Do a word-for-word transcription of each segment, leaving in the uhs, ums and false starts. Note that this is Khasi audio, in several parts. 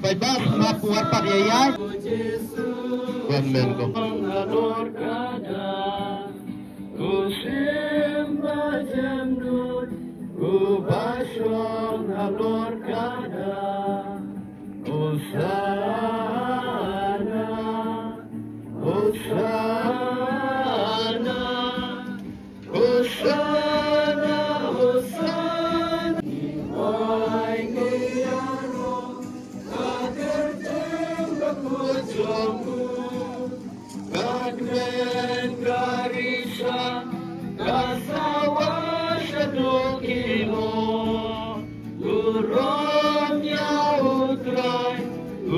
Bai ba ma puar pat ïa ïa. Amen ko. U shim ba jemnud, u ba shong halor kada. Hosanna, Hosanna, Hosanna, Hosanna. Wai ngi ïaroh, ka kyrteng ka kut jong u. Ka kmen ka risha, ka sawa shaduh ki lor. U rom ïa U Trai,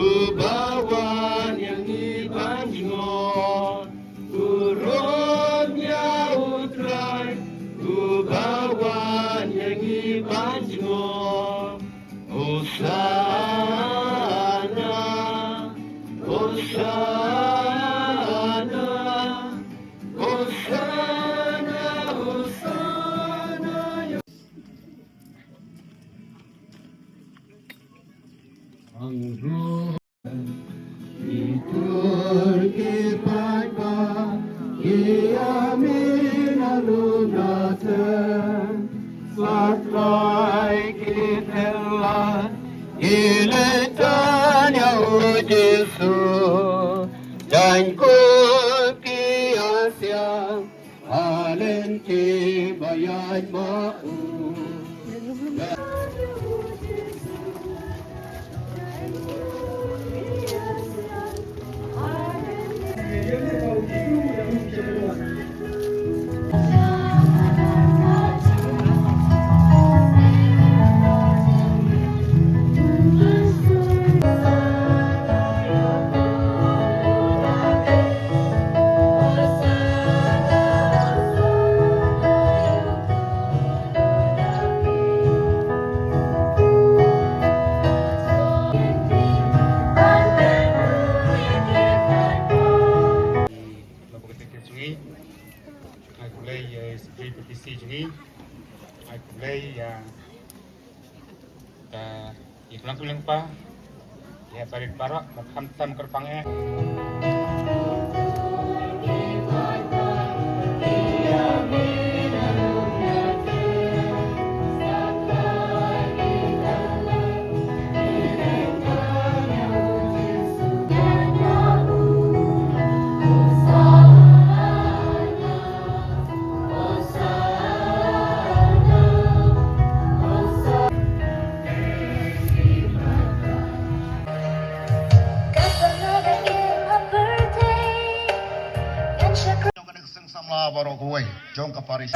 uba wan ïa ngi ban jngoh. U rom ïa U Trai, uba wan ïa ngi ban jngoh. Hosanna, Hosanna, Hosanna, Hosanna. Ki tur ki paidbah, ki ïa mih na lum na teng, sa trai ki thylliej, ki leit tan ïa U Jisu, dang kut ki ïa siang, ha lynti ba ïaid ma u. Ai khublei ïa i Secretary P T C jong ngi. Ai khublei ïa ka, ïa ka Nongkylleng pa, ïa barit baroh, ba khamtam kyrpang eh. Jong ka seng samla baroh kawei jong ka parish.